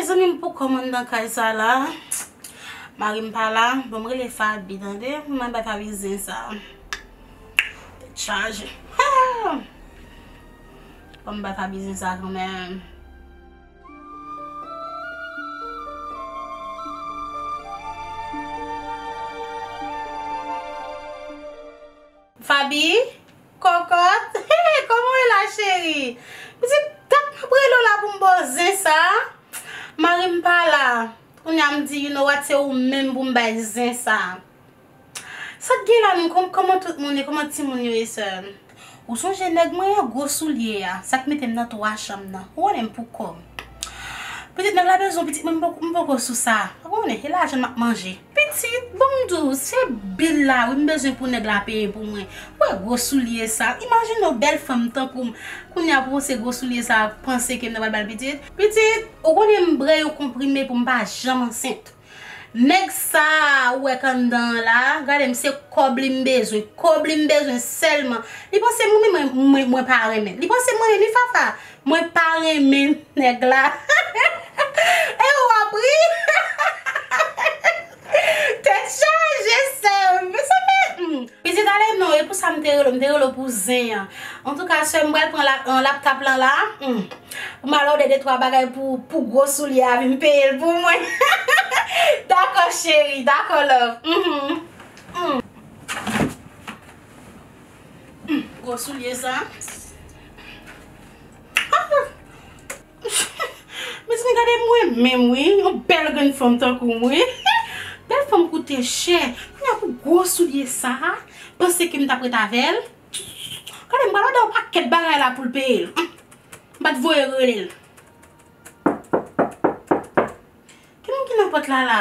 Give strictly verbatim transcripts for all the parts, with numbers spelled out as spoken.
Zanmi m, pou kòm anndan kay sa la, mari m pa la, bon, m rele Fabi, tande, m bay Fabi zen sa. Tèt chaje. Bon, m bay Fabi zen sa kanmenm. Fabi, kòkòt, kòman w ye la, cheri? Pitit, dat m ap rele w la pou m ba w zen sa. Mari m pa la. Kounye a m di, you know what, se ou menm pou m bay zen sa. Sa k gen la menm? Kòm-, kòman tout moun ye? Kòman timoun yo ye, sè m? Ou sonje nèg mwen an, gwo soulye a, sa k mete m nan twa chanm nan? Ou konnen m pou kò m. Pitit, nèg la bezwen pitit mwen, m poko, m poko sou sa. Ou konnen, e lajan m ap manje. Pitit, bon m di w, se bil la, wi, m bezwen pou nèg la peye pou mwen. Ou wè gwo soulye sa. Imajine w bèl fanm tankou m. Kounye a pou se gwo soulye sa, panse ke m nan pral ba l pitit. Pitit, ou konnen m bre yon konprime pou m pa janm ansent. Nèg sa a ou wè k anndan an la, gade m, se kòb li m bezwen, kòb li m bezwen sèlman. Li panse mwen, mwen, mwen, mwen pa renmen l. Li panse mwen renmen Fafa. Mwen pa renmen nèg la. E ou ap ri? Tèt chaje, sè m. Mezanmi, hmm. Pitit, ale non, e pou sa m te rele w, m te rele w pou zen an. Antouka, sè m, m pral pran la, an, laptop lan la, hmm, pou m al òdè de twa bagay pou, pou gwo soulye a vin peye l pou mwen. Dakò, cheri, dakò, love. Mhm. Hmm. Hmm, gwo soulye sa. Ah! Mezanmi, gade mwen menm, wi. Yon bèl grenn fanm tankou m, wi. Bèl fanm koute chè. Kounye a pou gwo soulye sa, panse ke m t ap ret avè l. Gade, m pral òdè yon pakèt bagay la pou l peye l. M pa t voye rele l. Ki moun ki nan pòt la, la?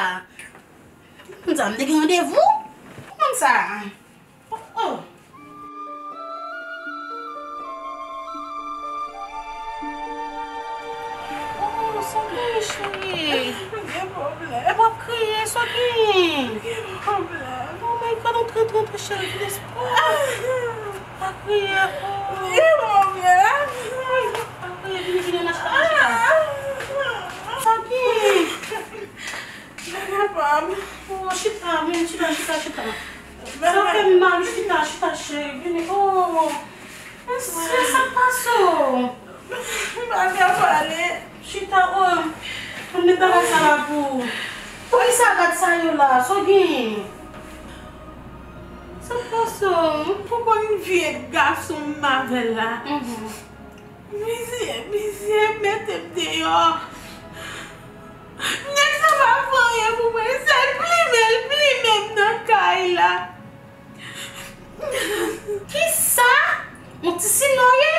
Ki moun sa? M te gen randevou? Ki moun sa? Oh, oh. Oh, sa w gen, cheri? Gen pwoblèm. W ap kriye, sa w gen? Gen pwoblèm. Oh my God, antre, antre, antre, cheri, vin espwa. Pa kriye, oh. Gen pwoblèm. Pa kriye, vini, vini, ann al chita, ann al chita. Sa w gen? Bebe pa m. Oh, chita, vini, chita, chita, chita. Sa fè m mal, chita, chita, cheri, vini. Oh, mesye, sa k pase w? M pa ka pale. Chita, oh, ann met bagay sa la pou ou. Poukisa gad sa yo la? Sa w gen? Sa k pase w? Ou konn vye gason m avè l la? Mhm. Misye, misye mete m deyò. Nèg sa pa fè anyen pou mwen, se l plimen, l plimen m nan kay la. Kisa? Yon ti sinò w ye?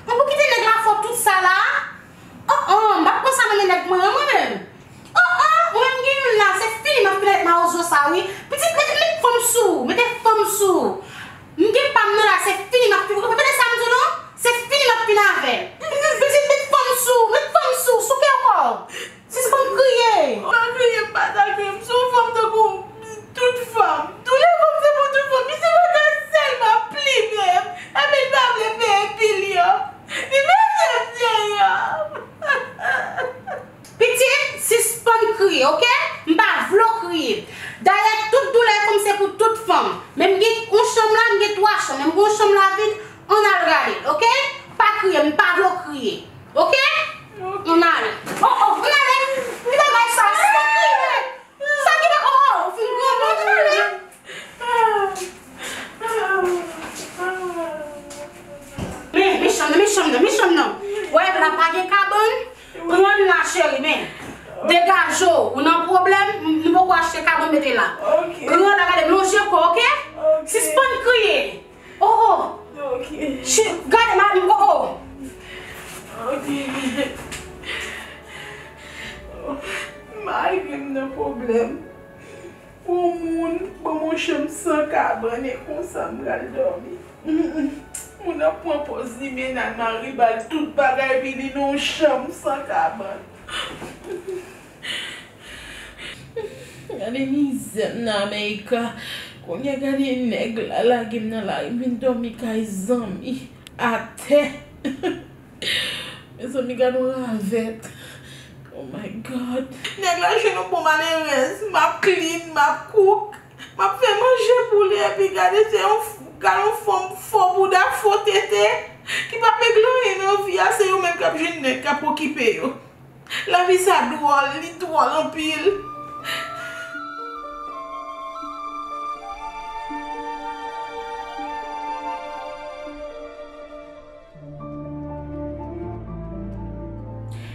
An pou kite nèg la fè w tout sa la? Oh, oh, m p ap pran sa nan men nèg mwen an, mwen menm. Oh, oh, mwen menm gen youn la, se fini m ap fini avèk mawozo sa, wi. Pitit, met, met fanm sou ou, mete fanm sou ou. M gen pa m nan la, se fini m ap fini. Ou tande sa m di w non? Se fini m ap fini avè l. Pitit, met fanm sou ou, met fanm sou ou, souke kò w. Sispann kriye. M pa kriye, m pa ta kriye. M se yon fanm tankou tout fanm. Tout lè fanm se pou tout fanm. Misye pa ka sèlman ap plimen m. Epi l pa vle peye bil yo. Li mete m deyò. Pitit, sispann kriye, oke? M pa vle w kriye. Dayè, tout doulè fanm se pou tout fanm. Men m gen yon chanm la, m gen twa chanm. Men m gen yon chanm la vid, ann al gade l, oke? Pa kriye, m pa vle w kriye. Oke? Ann ale. Oh, oh, ann ale. Ki bagay sa? Sispann kriye. Sa ki pa, oh, oh, ou fin granmoun, ann ale. Men, men chanm nan, men chanm nan, men chanm nan. Wè, la pa gen kabann. Pran l la, cheri, men. Degaje w, ou nan pwoblèm, nou poko achte kabann mete la. Pran l la, gade, lonje kò w, oke? Sispann kriye. Oh, oh. Gade, madanm, oh, oh. Malgre m nan pwoblèm, pou moun ban m yon chanm san kabann, e konsa m pral dòmi. Moun ap pran pòz li mennen l, mari ba l tout bagay, epi li nan yon chanm san kabann. Gade mizè m nan America. Kounye a gade nèg la lage m nan lari m vin dòmi kay zanmi atè. Mezanmi, gade yon ravèt. Oh my God. Nèg la jwenn yon bon malerèz, m ap clean, m ap cook, m ap fè manje pou li, epi gade se yon f- gade yon fanm fo bouda, fo tete, ki pa regle anyen nan vi a, se yo menm k ap jwenn nèg k ap okipe yo. Lavi sa dwòl, li dwòl anpil.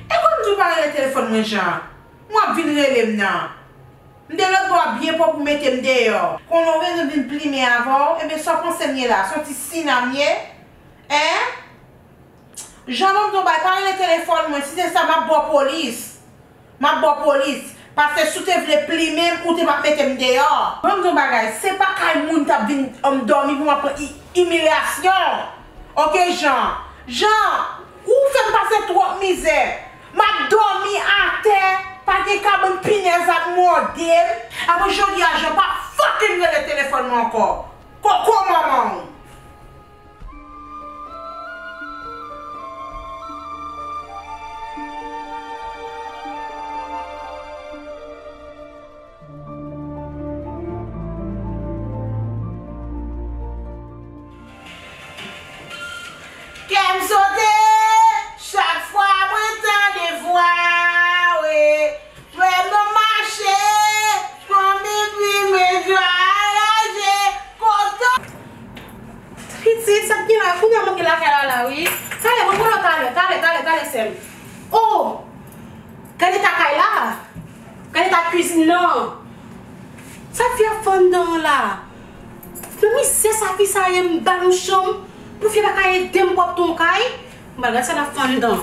E kòm di w pa rele telefòn mwen, Jan, w ap vin rele m nan. M te lòtbò a byen pwòp ou mete m deyò. Konnen w bezwen vin plimen avè w, ebyen sa w panse m ye la? Se yon ti sina m ye? Hein? Jan, ban m di w bagay, pa rele telefòn mwen, si se sa m ap ba w polis. M ap ba w polis. Paske si w te vle plimen m, ou te p ap mete m deyò. Ban m di w bagay, se pa kay moun t ap vin, um, dòmi pou m ap pran i- imilyasyon. Oke, Jan. Jan, ou fè m pase twòp mizè. M ap dòmi atè, pa gen kabann, pinèz ap mòde m. Apre jodi a, Jan, pa fucking rele telefòn mwen ankò. Koko manman w. Kè m sote, chak fwa mwen tande vwa w, e frè m nan mache, fanmi pi mwen jwa raje, kote. Pitit, sa k gen la? Kounye a m antre lakay la, la, wi. Talè, mwen pran talè, talè, talè, talè, sè m. Oh! Gade eta kay la! Gade eta kwizin nan! Sa fi ap fè anndan an la? Nan mizè sa fi sa ye, m ba l yon chanm pou fi a pa ka ede m pwòpte yon kay? M pral gade sa l ap fè anndan.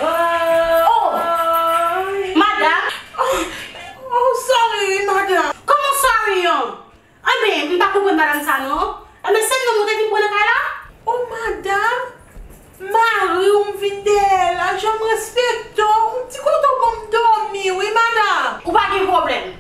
Oh! Madanm! Oh, oh, sorry, madanm. Kòman sorry an? Anben, m pa konprann madanm sa non. Anben, se non m te vin pran nan kay la? O madanm, mari w m vin dèyè la, jan m respekte w, m di kote w ban m dòmi wi madanm. Ou pa gen pwoblèm.